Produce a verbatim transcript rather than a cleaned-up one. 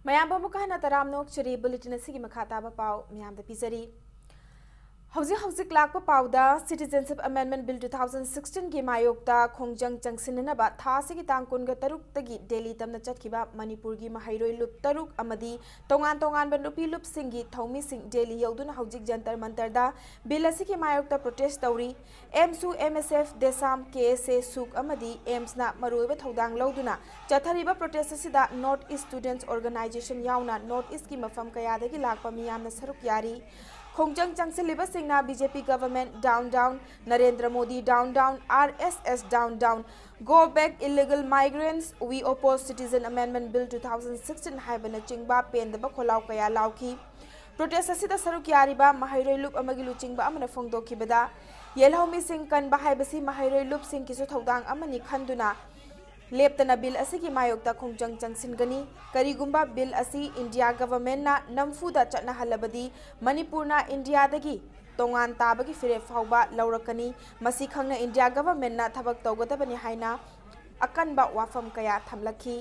ꯃꯌꯥꯝꯕꯨ ꯑꯃꯨꯛꯀ ꯍꯟꯅ ꯇꯔꯥꯝꯅ ꯑꯣꯛꯆꯔꯤ꯫ ꯕꯨꯂꯦꯇꯤꯟ ꯑꯁꯤꯒꯤ ꯃꯈꯥ ꯇꯥꯕ ꯄꯥꯎ ꯃꯌꯥꯝꯗ ꯄꯤꯖꯔꯤ꯫ ꯍꯧꯖꯤꯛ ꯍꯧꯖꯤꯛ ꯂꯥꯛꯄ ꯄꯥꯎꯗ, Citizenship Amendment Bill two thousand sixteen ꯒꯤ ꯃꯥꯌꯣꯛꯇ ꯈꯣꯡꯖꯪ ꯆꯪꯁꯤꯟꯅꯅꯕ ꯊꯥ ꯑꯁꯤꯒꯤ ꯇꯥꯡ ꯀꯨꯟꯒ ꯇꯔꯨꯛꯇꯒꯤ ꯗꯦꯜꯂꯤ ꯇꯝꯅ ꯆꯠꯈꯤꯕ ꯃꯅꯤꯄꯨꯔꯒꯤ ꯃꯍꯩꯔꯣꯏ ꯂꯨꯞ ꯇꯔꯨꯛ ꯑꯃꯗꯤ ꯇꯣꯉꯥꯟ ꯇꯣꯉꯥꯟꯕ ꯅꯨꯄꯤ ꯂꯨꯞꯁꯤꯡꯒꯤ ꯊꯧꯃꯤꯁꯤꯡ ꯗꯦꯜꯂꯤ ꯌꯧꯗꯨꯅ ꯍꯧꯖꯤꯛ ꯖꯟꯇꯔ ꯃꯟꯇꯔꯗ ꯕꯤꯜ ꯑꯁꯤꯒꯤ ꯃꯥꯌꯣꯛꯇ ꯄ꯭ꯔꯣꯇꯦꯁ ꯇꯧꯔꯤ꯫ ꯑꯦꯝꯁꯨ, ꯑꯦꯝ ꯑꯦꯁ ꯑꯦꯐ, ꯗꯦꯁꯥꯝ, ꯀꯦ ꯑꯦꯁ ꯑꯦ, ꯁꯨꯛ ꯑꯃꯗꯤ ꯑꯦꯝꯁꯅ ꯃꯔꯨꯑꯣꯏꯕ ꯊꯧꯗꯥꯡ ꯂꯧꯗꯨꯅ ꯆꯠꯊꯔꯤꯕ ꯄ꯭ꯔꯣꯇꯦꯁ ꯑꯁꯤꯗ North East Students Organization ꯌꯥꯎꯅ North East ꯀꯤ ꯃꯐꯝ ꯀꯌꯥꯗꯒꯤ ꯂꯥꯛꯄ ꯃꯤꯌꯥꯝꯅ ꯁꯔꯨꯛ ꯌꯥꯔꯤ꯫ ꯈꯣꯡꯖꯪ ꯆꯪꯁꯤꯜꯂꯤꯕꯁꯤꯡꯅ B J P government down down, Narendra Modi down down, R S S down down, Go back illegal migrants, we oppose Citizen Amendment Bill two thousand sixteen ꯍꯥꯏꯕꯅꯆꯤꯡꯕ ꯄꯦꯟꯗꯕ ꯈꯣꯜꯂꯥꯎ ꯀꯌꯥ ꯂꯥꯎꯈꯤ꯫ ꯄ꯭ꯔꯣꯇꯦꯁ ꯑꯁꯤꯗ ꯁꯔꯨꯛ ꯌꯥꯔꯤꯕ ꯃꯍꯩꯔꯣꯏ ꯂꯨꯞ ꯑꯃꯒꯤ ꯂꯨꯆꯤꯡꯕ ꯑꯃꯅ ꯐꯣꯡꯗꯣꯛꯈꯤꯕꯗ, ꯌꯦꯜꯍꯧꯃꯤꯁꯤꯡ ꯀꯟꯕ ꯍꯥꯏꯕꯁꯤ ꯃꯍꯩꯔꯣꯏ ꯂꯨꯞꯁꯤꯡꯒꯤꯁꯨ ꯊꯧꯗꯥꯡ ꯑꯃꯅꯤ ꯈꯟꯗꯨꯅ ꯂꯦꯞꯇꯅ ꯕꯤꯜ ꯑꯁꯤꯒꯤ ꯃꯥꯌꯣꯛꯇ ꯈꯣꯡꯖꯪ ꯆꯪꯁꯤꯟꯒꯅꯤ꯫ ꯀꯔꯤꯒꯨꯝꯕ ꯕꯤꯜ ꯑꯁꯤ ꯏꯟꯗꯤꯌꯥ ꯒꯚꯔꯟꯃꯦꯟꯠꯅ ꯅꯝꯐꯨꯗ ꯆꯠꯅꯍꯜꯂꯕꯗꯤ ꯃꯅꯤꯄꯨꯔꯅ ꯏꯟꯗꯤꯌꯥꯗꯒꯤ ꯇꯣꯉꯥꯟ ꯇꯥꯕꯒꯤ ꯐꯤꯔꯦꯞ ꯐꯥꯎꯕ ꯂꯧꯔꯛꯀꯅꯤ꯫ ꯃꯁꯤ ꯈꯪꯅ ꯏꯟꯗꯤꯌꯥ ꯒꯚꯔꯟꯃꯦꯟꯠꯅ ꯊꯕꯛ ꯇꯧꯒꯗꯕꯅꯤ ꯍꯥꯏꯅ ꯑꯀꯟꯕ ꯋꯥꯐꯝ ꯀꯌꯥ ꯊꯝꯂꯛꯈꯤ꯫